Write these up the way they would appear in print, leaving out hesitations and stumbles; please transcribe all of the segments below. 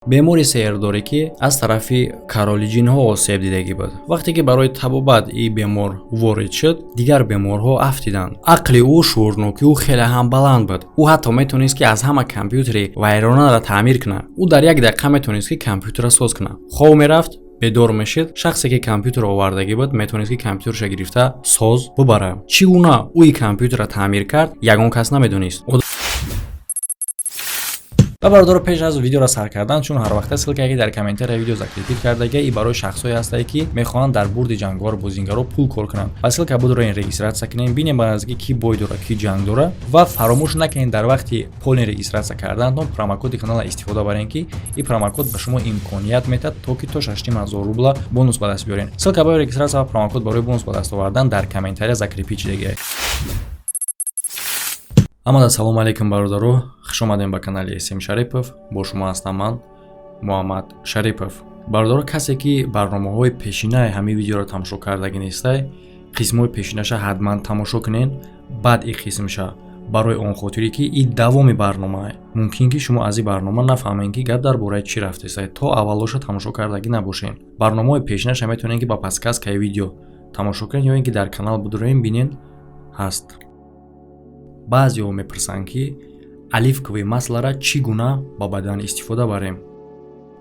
Бемори сеҳрдоре, ки аз тарафи короли ҷинҳо осеб дидагӣ буд. Вақте ки барои табобат ин бемор ворид шуд, дигар беморҳо афтиданд. Ақли ӯ, шуурнокии ӯ хеле ҳам баланд буд. Ӯ ҳатто метавонист, ки аз ҳама компютери вайронаро таъмир кунад. Ӯ дар як дақиқа метавонист, ки компютерро соз кунад. Хоб мерафт, бедор мешид, шахсе ки компютерро овардагӣ буд, метавонист, ки компютерша гирифта, соз бубарад. Чӣ гуна ӯ ин компютерро таъмир кард, ягон кас намедонист. Ва бародаро, пеш аз видеоро сар кардан, чун ҳар вақта ссылка е ки дар комментария видео закрепить кардага, и барои шахсҳое ҳастае, ки мехоҳанд дар бурди ҷанговар бозингаро пул кор кунанд, ва ссылка будро ин регистрация кунем, бинем ба наздикӣ ки бой дора, ки ҷанг дора. Ва фаромӯш накунед, дар вақти полный регистрация карданатон промокоди канала истифода барем, ки ин промокод ба шумо имконият метаҳад, то ки то 6500 рубла бонус ба даст биёрен. Ссылка барои регистрация ва промокод барои бонус ба даст овардан дар комментария закрепить шудагиа. Ҳамада салому алейкум, бародаро, хуш омадем ба канали См Шарипов. Бо шумо ҳастам ман, Муҳаммад Шарипов. Бародаро, касе ки барномаҳои пешинаи ҳамин видеоро тамошо кардагӣ нестай, қисмҳои пешинаша ҳатман тамошо кунен, баъд ин қисмша, барои он хотире ки ин давоми барномаа. Мумкин ки шумо аз ин барнома нафаҳмед, ки гап дар бораи чӣ рафтеста, то аввалоша тамошо кардагӣ набошен. Барномаҳои пешинаша метавонед, ки ба подсказка и видео тамошо кунед ё ин ки дар канал будроем, бинен, ҳаст. Баъзеҳо мепурсанд, ки оливковый масло ра чӣ гуна ба бадан истифода барем,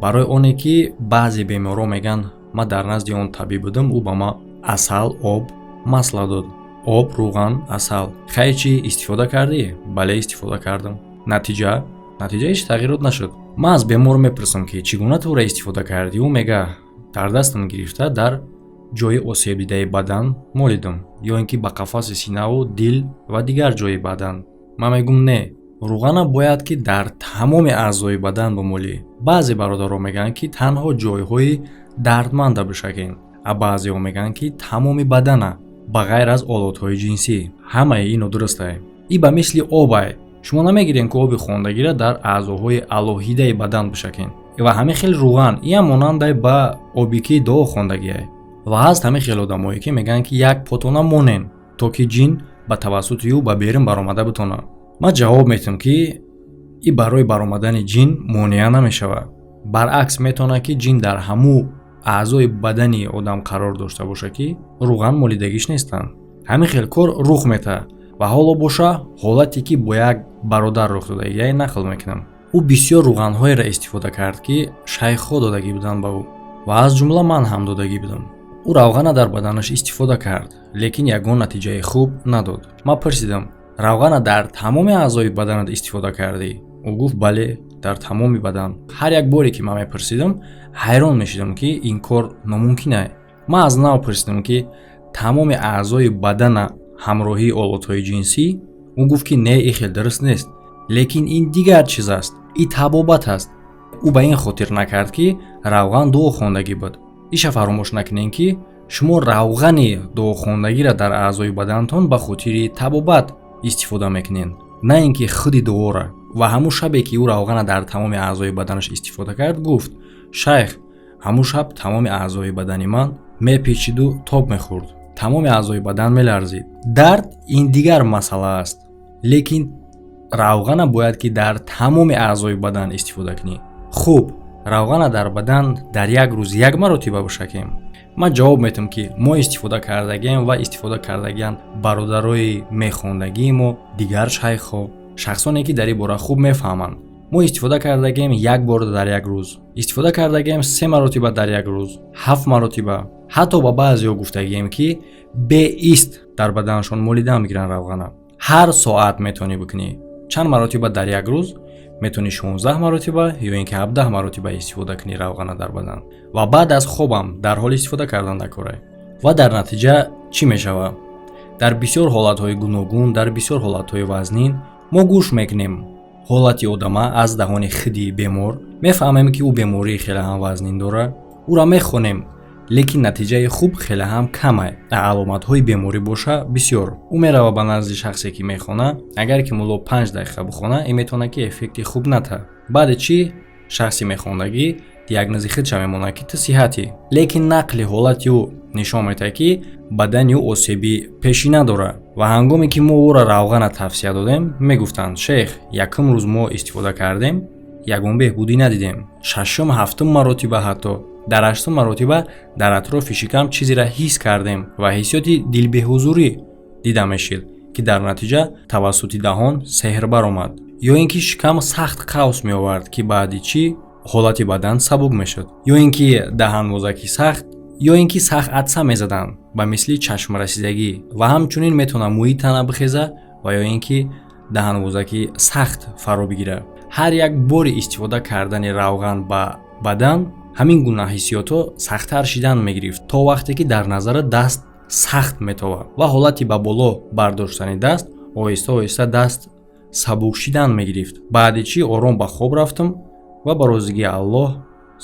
барои оне ки баъзе беморон мегӯянд: «Ман дар назди он табиб будам, ӯ ба ман асал, об, масло дод, об, рӯған, асал». Хайр, чӣ, истифода кардӣ? Бале, истифода кардам. Натиҷа? Натиҷа ҳеҷ тағйирот нашуд. Ман аз бемор мепурсам, ки чӣ гуна тура истифода кардӣ? Ӯ мега: «Дар дастам гирифта, дар ҷои осебдидаи бадан молидам ё ин ки ба қафаси синаву дил ва дигар ҷои бадан». Ман мегӯм: «Не, рӯғана бояд ки дар тамоми аъзои бадан бимолӣ». Баъзе бародарон мегӯянд, ки танҳо ҷойҳои дардманда бишакем, а баъзеҳо мегӯянд, ки тамоми бадана, ба ғайр аз олотҳои ҷинсӣ. Ҳамаи ино дурустае. И ба мисли обай, шумо намегирем, ки оби хондагиро дар аъзоҳои алоҳидаи бадан бишакем. Ва ҳамин хел рӯған иам монандай ба оби ки дуо хондагиай. Ва ҳаст ҳамин хел одамое, ки мегӯянд, ки як потона монен, то ки ҷин ба тавассути ӯ ба берун баромада битонад. Ман ҷавоб метиҳам, ки и барои баромадани ҷин монеа намешавад, баръакс, метавонад, ки ҷин дар ҳамун аъзои бадани одам қарор дошта бошад, ки рӯған молидагиш нестанд. Ҳамин хел кор рух метаҳад. Ва ҳоло боша, ҳолате ки бо як бародар рух дода, яъне нақл мекунам. Ӯ бисёр рӯғанҳоеро истифода кард, ки шайхҳо додагӣ буданд ба ӯ ва аз ҷумла ман ҳам додагӣ будам. Ӯ равғана дар баданаш истифода кард, лекин ягон натиҷаи хуб надод. Ман пурсидам: «Равғана дар тамоми аъзои баданат истифода кардӣ?» Ӯ гуфт: «Бале, дар тамоми бадан». Ҳар як боре ки ман мепурсидам, ҳайрон мешудам, ки ин кор номумкин ае. Ман аз нав пурсидам, ки тамоми аъзои бадана ҳамроҳии олотҳои ҷинсӣ? Ӯ гуфт, ки не, ин хел дуруст нест, лекин ин дигар чиз аст, ин табобат аст. Ӯ ба ин хотир накард, ки равған дуохондагӣ буд. Иша фаромӯш накунед, ки шумо равғани дуохондагиро дар аъзои баданатон ба хотири табобат истифода мекунед, на ин ки худи дуора. Ва ҳамун шабе ки ӯ равғана дар тамоми аъзои баданаш истифода кард, гуфт: «Шайх, ҳамун шаб тамоми аъзои бадани ман мепечиду тоб мехӯрд, тамоми аъзои бадан меларзид». Дард ин дигар масъала аст, лекин равғана бояд ки дар тамоми аъзои бадан истифода кунӣ. Хуб, равғана дар бадан дар як рӯз як маротиба бишакем? Ман ҷавоб метиҳам, ки мо истифода кардагием ва истифода кардагиан бародарои мехондагии мо, дигар шайхҳо, шахсоне ки дар ин бора хуб мефаҳманд. Мо истифода кардагием, як бор дар як рӯз истифода кардагием, се маротиба дар як рӯз, ҳафт маротиба. Ҳатто ба баъзеҳо гуфтагием, ки беист дар баданашон молидан мегиранд равғана. Ҳар соат метавонӣ бикунӣ. Чанд маротиба дар як рӯз метавонӣ? 16 маротиба ё ин ки 17 маротиба истифода кунӣ равғана дар бадан. Ва баъд аз хобам дар ҳоли истифода кардан дакорай. Ва дар натиҷа чӣ мешавад? Дар бисёр ҳолатҳои гуногун, дар бисёр ҳолатҳои вазнин мо гӯш мекунем ҳолати одама аз даҳони хиди бемор, мефаҳмем, ки ӯ бемории хеле ҳам вазнин дорад, ӯра мехонем, лекин натиҷаи хуб хеле ҳам камай, аломатҳои беморӣ боша бисёр. Ӯ мерава ба назди шахсе ки мехона. Агар ки мулло 5 дақиқа бихона, ин метавонад ки эффекти хуб натаҳад. Баъде чӣ, шахси мехондагӣ диагнози худша мемонад, ки ту сиҳатӣ, лекин нақли ҳолати ӯ нишон медиҳад, ки бадани ӯ осеби пешина дорад. Ва ҳангоме ки мо ӯро равғана тавсия додем, мегуфтанд: «Шейх, якум рӯз мо истифода кардем». Ягон беҳбудӣ надидем. Шашум, ҳафтум маротиба, ҳатто дар ҳаштум маротиба дар атрофи шикам чизеро ҳис кардем ва ҳиссиёти дилбеҳузурӣ дида мешид, ки дар натиҷа тавассути даҳон сеҳр баромад. Ё ин ки шикам сахт қавс меовард, ки баъди чӣ ҳолати бадан сабук мешуд, ё ин ки даҳанвозаки сахт, ё ин ки сахт атса мезаданд, ба мисли чашмрасидагӣ. Ва ҳамчунин метавонад мӯи тана бихеза ва ё ин ки даҳанвозаки сахт фаро бигирад. Ҳар як бори истифода кардани равған ба бадан ҳамин гуна ҳиссиётҳо сахттар шидан мегирифт, то вақте ки дар назара даст сахт метовад ва ҳолати ба боло бардоштани даст, оҳиста оҳиста даст сабук шидан мегирифт. Баъди чӣ ором ба хоб рафтам ва ба розигии Аллоҳ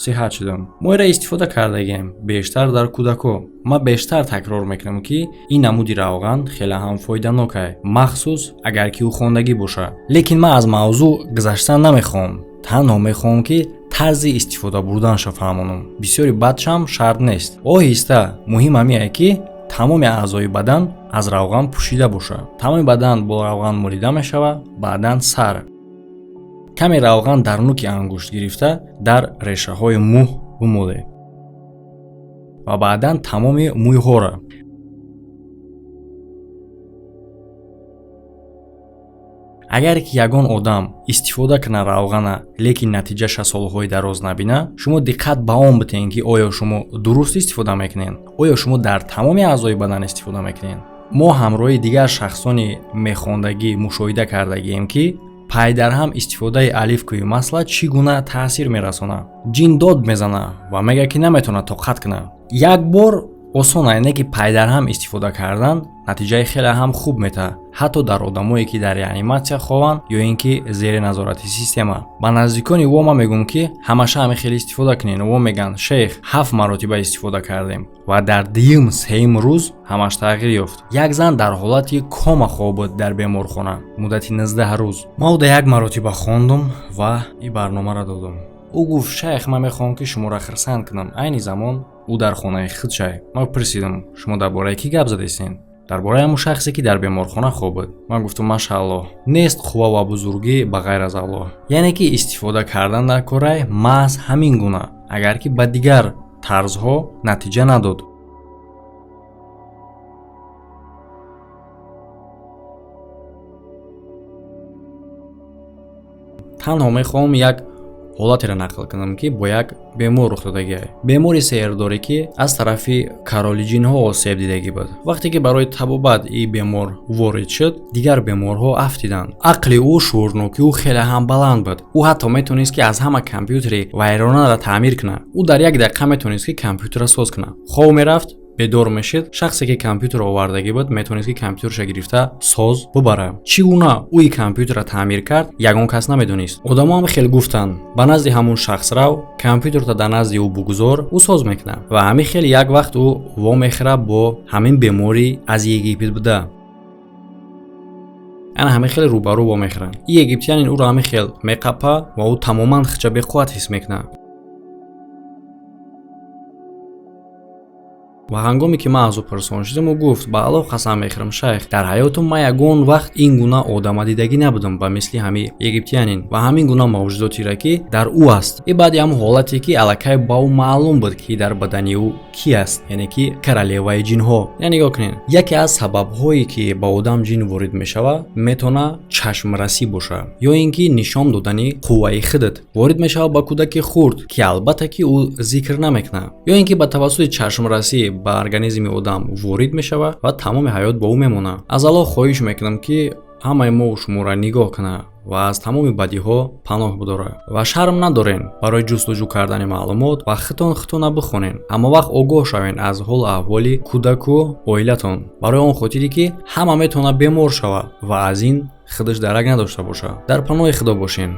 сиҳат шудам. Мо инро истифода кардагием бештар дар кӯдако. Ман бештар такрор мекунам, ки ин намуди равған хеле ҳам фоиданок ай, махсус агар ки ӯ хондагӣ бошад. Лекин ман аз мавзӯъ гузаштан намехоҳам, танҳо мехоҳам, ки тарзи истифода бурданашро фаҳмонам. Бисёри бадшам шарт нест, оҳиста. Муҳим ҳамие, ки тамоми аъзои бадан аз равған пӯшида бошад. Тамоми бадан бо равған молида мешавад. Баъдан сар каме равған дар нуки ангушт гирифта, дар решаҳои мӯй бимолед ва баъдан тамоми мӯйҳоро. Агар ки ягон одам истифода кунад равғана, лекин натиҷаша солҳои дароз набина, шумо диққат ба он битеҳед, ки оё шумо дуруст истифода мекунед, оё шумо дар тамоми аъзои бадан истифода мекунед. Мо ҳамроҳи дигар шахсони мехондагӣ мушоҳида кардагием, ки пайдарҳам истифодаи оливковый масло чӣ гуна таъсир мерасонад. Ҷин дод мезана ва мегӯяд, ки наметавонад тоқат кунад. Як бор осон ай, не ки пайдарҳам истифода кардан натиҷаи хеле ҳам хуб метаҳад, ҳатто дар одамое, ки дар реаниматсия хованд ё ин ки зери назорати система. Ба наздикони во ман мегӯм, ки ҳамаша ҳамин хел истифода кунед. Во мегӯянд: «Шейх, ҳафт маротиба истифода кардем ва дар дуюм, сеюм рӯз ҳамаш тағйир ёфт». Як зан дар ҳолати кома хоб буд дар беморхона муддати 19 рӯз. Ма уда як маротиба хондум ва ин барномаро додум. Ӯ гуфт: «Шайх, ман мехоҳам, ки шуморо хирсанд кунам». Айни замон ӯ дар хонаи худ шай. Ман пурсидам: «Шумо дар бораи кӣ гап задестен?» «Дар бораи ҳамун шахсе, ки дар беморхона хоб буд». Ман гуфтам: «Машааллоҳ, нест қувва ва бузургӣ ба ғайр аз Аллоҳ». Яъне ки истифода кардан дар корай маҳз ҳамин гуна, агар ки ба дигар тарзҳо натиҷа надод. Танҳо мехоҳам як ҳолатеро нақл кунам, ки бо як бемор рух додагиай. Бемори сеҳрдоре, ки аз тарафи кароли ҷинҳо осеб дидагӣ буд. Вақте ки барои табобат ин бемор ворид шуд, дигар беморҳо афтиданд. Ақли ӯ, шуурнокии ӯ хеле ҳам баланд буд. Ӯ ҳатто метавонист, ки аз ҳама компютери вайронаро таъмир кунад. Ӯ дар як дақиқа метавонист, ки компютерро соз кунад. Хоб мерафт, бедор мешид, шахсе, ки компютер овардагӣ буд, метавонист, ки компютерша гирифта, соз бубарад. Чӣ гуна ӯи компютерро таъмир кард, ягон кас намедонист. Одамо ҳам хел гуфтанд: «Ба назди ҳамун шахс рав, компютерта дар назди ӯ бугузор, ӯ соз мекунад». Ва ҳамин хел як вақт ӯ вомехӯрад бо ҳамин бемори аз Египет буда. Ана ҳамин хел рӯбарӯ вомехӯранд. И египтянин ӯро ҳамин хел меқапа ва ӯ тамоман хича беқувват ҳис мекунад. Ва ҳангоме ки ман аз ӯ пурсон шудам, ӯ гуфт: «Ба Аллоҳ қасам мехӯрам, шайх, дар ҳаётум ман ягон вақт ин гуна одама дидагӣ набудам, ба мисли ҳамин египтянин ва ҳамин гуна мавҷудотире, ки дар ӯ аст». И баъди ҳамн ҳолате, ки аллакай ба ӯ маълум буд, ки дар бадани ӯ кӣ аст, яъне ки королеваи ҷинҳо. Я нигоҳ кунед, яке аз сабабҳое, ки ба одам ҷин ворид мешавад, метавона чашмрасӣ бошад ё ин ки нишон додани қувваи худат. Ворид мешавад ба кӯдаки хурд, ки албатта ки ӯ зикр намекунад, ё ин ки ба тавассути чашмрасӣ ба организми одам ворид мешавад ва тамоми ҳаёт бо ӯ мемонад. Аз Аллоҳ хоҳиш мекунам, ки ҳамаи мо шуморо нигоҳ кунад ва аз тамоми бадиҳо паноҳ бидорад. Ва шарм надорен барои ҷустуҷӯ кардани маълумот ва худтон худтона бихонен. Ҳама вақт огоҳ шавен аз ҳолу аҳволи кӯдаку оилатон, барои он хотире, ки ҳама метавонад бемор шавад ва аз ин худаш дарак надошта бошад. Дар паноҳи Худо бошен.